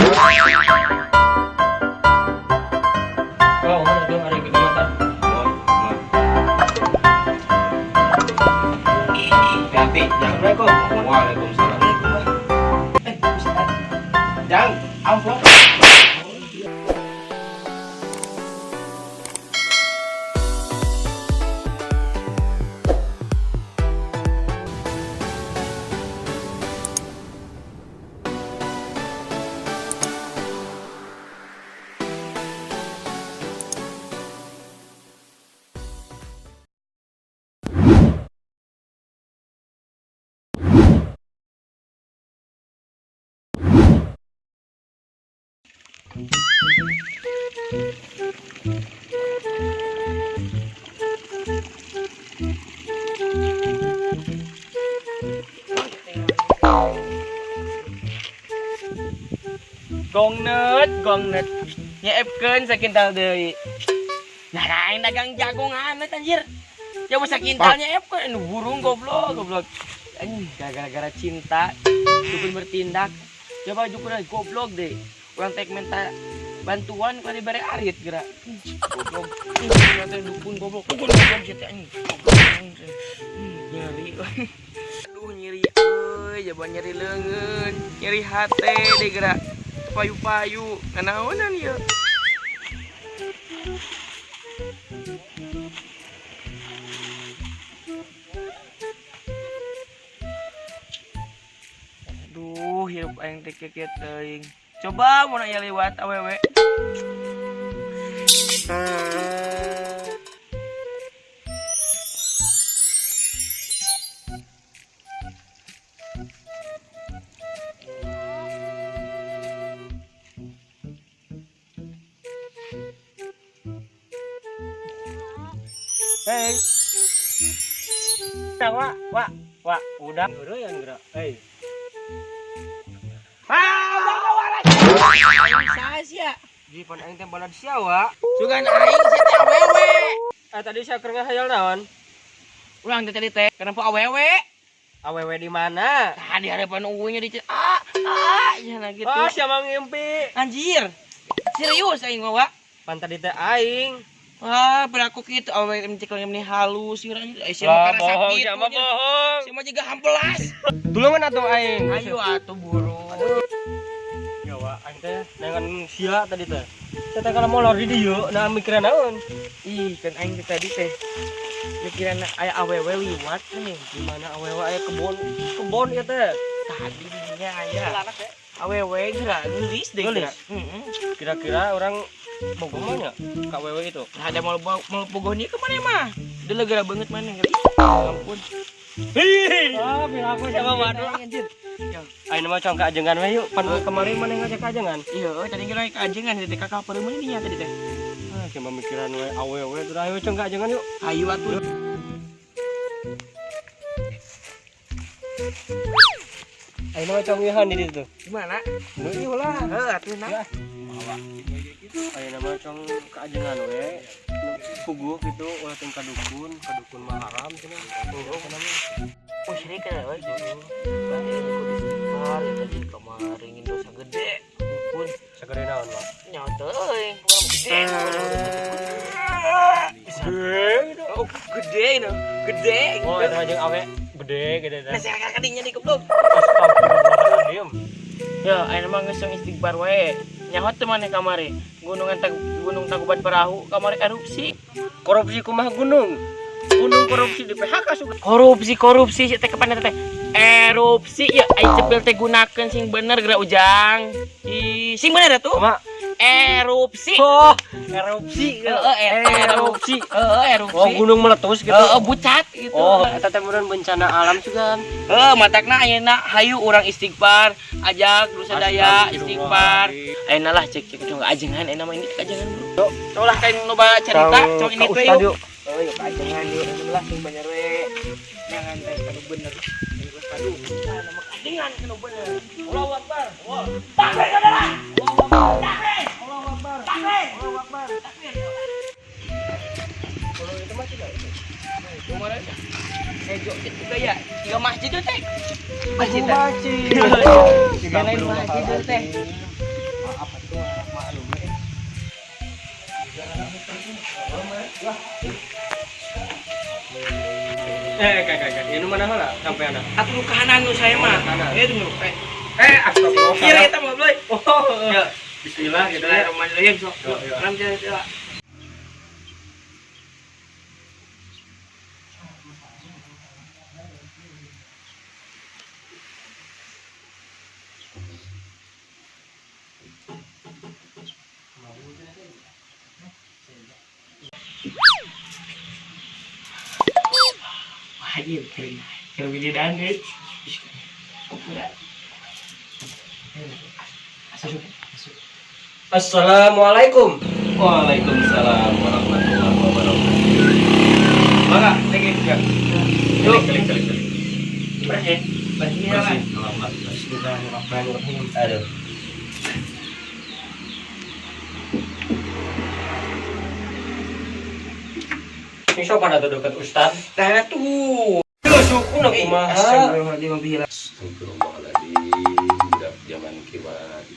Oh, mana tuh hari ke mata. Oh, hati-hati, jangan. Assalamualaikum. Waalaikumsalam. Eh, Ustaz. Jang, amplop. Gongnet, gongnet. Nyeepkeun sakintal deui. Nah, aing dagang jagung haneut anjir. Ya masa kintal nyeepkeun anu burung goblok, goblok. Anjing gara-gara cinta dukun bertindak. Coba dukun goblok deh. Urang tek minta bantuan ku dibere arit geura. Goblok. Ih, dukun goblok. Dukun goblok sia teh anjing. Goblok. Nyeri. Aduh nyeri euy, jaban nyeri leungeun, nyeri hate deh geura. Payu-payu, nanaonan ieu. Aduh, hirup aing teh kieu teuing. Coba mun aya liwat awewe. Hei. Udah, Wak, Wak, Wak, udah. Yang gerak. Hei. Ah, bawa Saha sia? Di pan aing teh balad sia, Wak. Sugan aing sia teh awewe. Eh, tadi sia keur ngahayal naon? Urang teh tadi teh kenapa awewe? Awewe di mana? Tah di harapan eueunya di ah ah ya nah gitu. Oh, sia mah ngimpi. Anjir. Serius aing mah, Wak. Pan tadi teh aing. Wah, berlaku kitu awewe cek meni halus ieu anjir. Eh, sia mah karena bohong, sakit. sia mah bohong. Sia mah juga hampelas. Tulungan atuh aing. Ayo atuh buru. Ya, Wak, aing teh nengan sia tadi teh. Sia teh kalau molor di dieu, nah mikiran naon? Ih, kan aing teh tadi teh mikiran aya awewe liwat nih. Di mana awewe aya kebon, kebon ieu teh. Tadi dinya aya. Awewe geura geulis deh geura. Geulis? Heeh. Kira-kira orang bogoh mah nya ka awewe itu. Nah, ada mau mau bogoh nya kemana mah? Dia geura banget mana geura. Ampun. Ah, bilang aku sama waduh. Anjir. Ya. Ayo mah cong keajengan we yuk. Pan kemarin mana ngajak keajengan? Iya, tadi kira keajengan di kakak pareumeun ini nya tadi teh. Ah, cuma mikiran we awewe terus ayo cong keajengan yuk. Ayo atuh. Ayo mah cong ieuhan di ditu. Gimana? Nu ieu lah. Heuh, atuh nah. Ya. Ayo nama cong keajengan we. Puguh gitu ulah teh ka dukun, ka dukun mah haram cenah. Puguh cenah mah. Oh, syirik kan euy. Berarti ini kudu istighfar ya tadi kemarin dosa gede. Dukun Sagede naon, Pak? nyawa teuing, bukan gede. Gede gitu. Oh, gede no. Gede. Oh, eta mah jeung awe gede gede teh. Nah, saya kadinya di goblok. Astagfirullahaladzim. Ya, ayeuna mah geus istighfar wae. Nyaho teu maneh kamari? Gunungan tag Gunung Tangkuban Perahu kamari erupsi. Korupsi kumaha gunung? Gunung korupsi di PHK suka. Korupsi korupsi teh kapan teh? Erupsi ya aing cepil teh gunakeun sing bener geura Ujang. Ih, sing bener atuh. Kumaha? Erupsi. Oh, erupsi. Heeh, erupsi. Heeh, erupsi. Oh, gunung meletus gitu. Heeh, bucat gitu. Oh, eta teh meureun bencana alam juga. Heuh, matakna ayeuna hayu urang istighfar, ajak nu sadaya istighfar. Ayeuna lah cek cek cong ajengan ayeuna mah ini ajengan bro. Cong lah kain nu ba cerita, cong ini teh yuk. Oh, yuk ajengan yuk, ayeuna lah sing banyak we. Jangan teh kanu bener. Kanu nama ajengan kanu bener. Allahu Akbar. Takbir saudara. Allahu Akbar. Takbir. Allahu Akbar. Takbir. Allahu Akbar. Takbir. Kalau itu masih enggak itu? Kemarin hejo itu gaya tiga masjid tuh teh. Masjid teh. Masjid. Tiga lain masjid tuh teh. Kayak ini mana heula sampai ana? Atuh nu kanan nu saya mah. Kanan. Itu nu. Astagfirullah. Kira eta mah Bloy. Oh, Ya. bismillah gitu ya. Bismillahirrahmanirrahim sok. Yo, yo. Salam jalan. Wah, iya, keren. Keren gede danget. Assalamualaikum. Waalaikumsalam warahmatullahi wabarakatuh. Mangga, lagi ya. Celik, celik, celik, celik. Bersih. Bersih ya, Bersih. Pak. Alhamdulillah. Bismillahirrahmanirrahim. Aduh. Ini sopan atuh deket ustad. Nah, tuh. Lu suku na kumaha? Astagfirullahaladzim. Astagfirullahaladzim, budak zaman kiwari.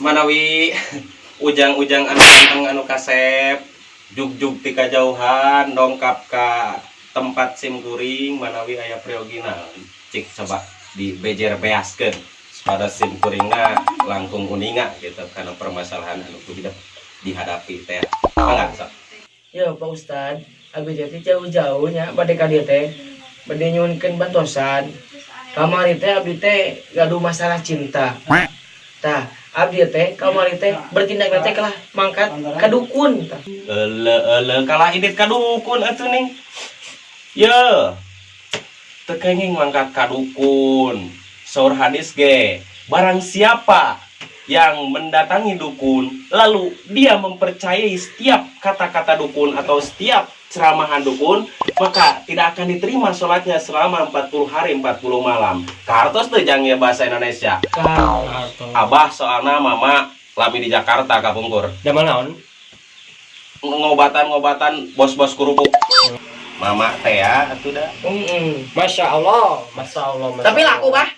Manawi ujang-ujang anu ganteng anu kasep, jug-jug ti kajauhan dongkap ka tempat sim kuring manawi aya priogina. Cik coba dibejer beaskeun pada sim kuringna langkung uninga gitu karena permasalahan anu kudu dihadapi teh. Mangga sok. Ya Pak Ustad, abi teh jauh-jauhnya bade ka dieu teh bade nyuhunkeun bantosan. Kamari teh abdi teh gaduh masalah cinta. Tah, abdi teh kamari teh bertindak teh kalah mangkat ka dukun tah. Ele ele kalah indit ka dukun atuh ning. Ye. Teu kenging mangkat ka dukun. Saur hadis ge, barang siapa yang mendatangi dukun lalu dia mempercayai setiap kata-kata dukun atau setiap ceramahan dukun, maka tidak akan diterima sholatnya selama 40 hari 40 malam. Kartos teu jang ya bahasa Indonesia. Abah soalna mama lami di Jakarta kapungkur. Zaman naon? Ngobatan-ngobatan bos-bos kerupuk. Mama teh ya atuh dah. Heeh. Masya Allah, Masya Allah. Masya Tapi laku, Allah. Bah.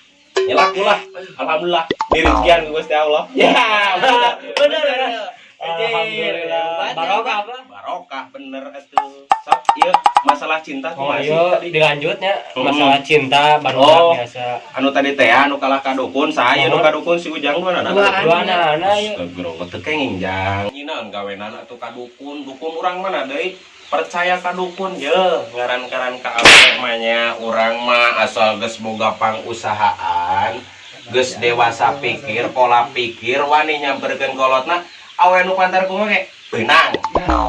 Ya laku lah. Alhamdulillah. Dirijian ku Gusti Allah. Ya, bener bener. Alhamdulillah. Barokah apa? Barokah bener atuh. Sok ieu masalah cinta Oh, kumaha sih ayo tadi? dilanjutnya Hmm. masalah cinta baru Oh. biasa. Anu tadi teh anu kalah ka dukun, saya anu ka dukun si Ujang dua anak. Dua. Dua anak-anak yuk. Astagfirullah teu kenging jang. Nyineun gawenana atuh ka dukun, dukun urang mana deui? Percaya ka dukun ye, ngaran-ngaran ka awewe mah nya urang mah asal geus boga pangusahaan, geus dewasa pikir, pola pikir wani nyamperkeun kolotna, awewe nu pantar kumaha ge beunang.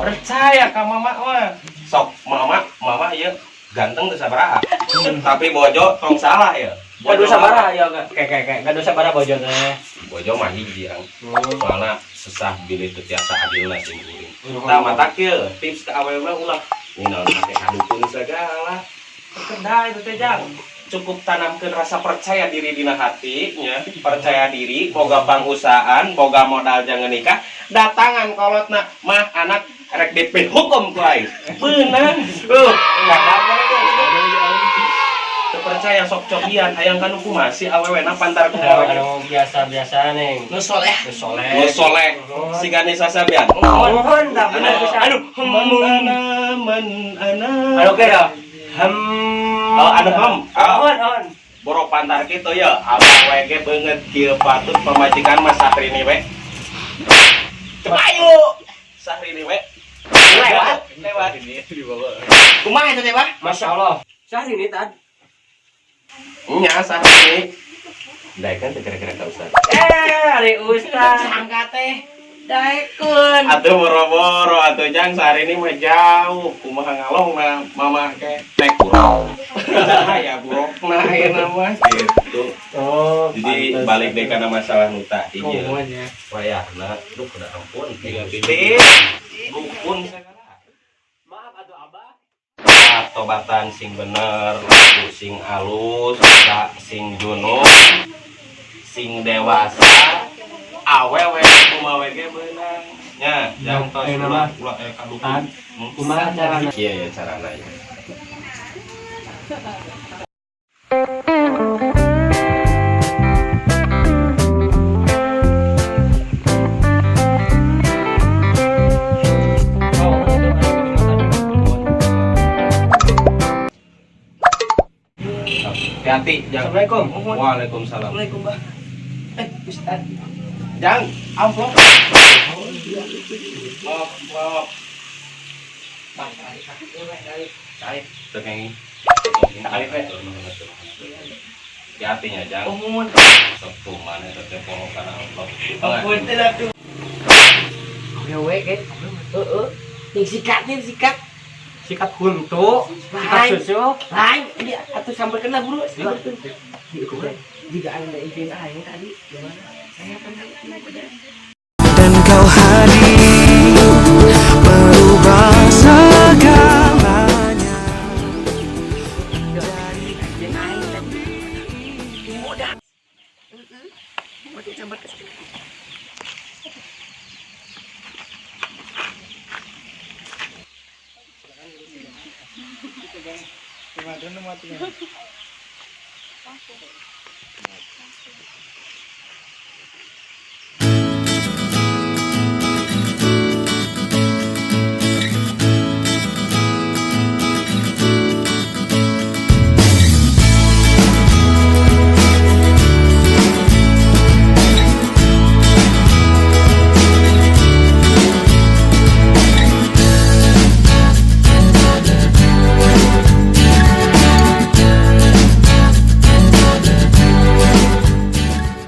Percaya ka mama mah. Sok mama, mama ieu ganteng teu sabaraha. Tapi bojo tong salah ya. Gaduh sabaraha ya enggak? Kayak kayak kayak gaduh sabaraha bojo teh. Bojo mah hiji ang. Soalna sesah bilih teu tiasa adilna sing kuring. Tah matak ieu tips ka awewe mah ulah ninaon make ka dukun segala. Kedah itu teh jang. Cukup tanamkeun rasa percaya diri dina hati nya, percaya diri, boga pangusahaan, boga modal jangan nikah, datangan kolotna mah anak rek DP hukum ku aing. Beunang. Teu percaya sok cobian hayang kanu kumaha si awewena pantar kumaha. Anu biasa-biasa neng. Nu soleh. Nu soleh. Nu soleh siga Nisa Sabian. Mohon tak bener bisa. Aduh, man ana man ana. Anu kira. Hem. Oh, anu hem. Oh. Mohon, mohon. Boro pantar kitu ya, abah we ge beungeut kieu patut pamajikan mah Sahrini we. Ayo. Sahrini we. Lewat. Lewat. Kumaha eta teh, Bah? Masya Allah. Syahrini tad. Nya Sahrini. Daekeun teh kira-kira ka Ustaz. Ari Ustaz. Sangka teh daekeun. Atuh boro-boro atuh jang Sahrini mah jauh kumaha ngalong mah mama ke naik buruk. Ya burukna ayeuna mah gitu. Oh, Jadi balik deh karena masalah nu tadi ya. Kumaha Wayahna, duh udah ampun. Gusti. Dukun segala. Maaf atuh Abah. Ah, tobatan sing bener, laku sing alus, usaha sing junub, sing dewasa, awewe kumaha ge beunang. Nya, jang tos Ayeuna ulah mah. ulah aya ka dukun. Tad. Kumaha carana? Iya ya carana ya. Oh. Hati-hati, Jang. Assalamualaikum. Waalaikumsalam. Assalamualaikum, Bah. Ustaz. Jang, amplop. Maaf, maaf. Bang, tarik tarik. Tarik. Teu kenging. Tarik, we. Hati-hatinya, Jang. Umum. Sok tuman eta teh poho kana amplop. Ampun teh lah tuh. Awewe ge. Heeh. Yang sikat nih sikat. Sikat huntu, sikat Lain. susu. Lain, ini atuh sampai kena buru. Jika anda izin aing tadi gimana? Saya pernah Dan kau hadir merubah segalanya. Izin aing tadi. Mudah. Heeh. Waduh, sampai ke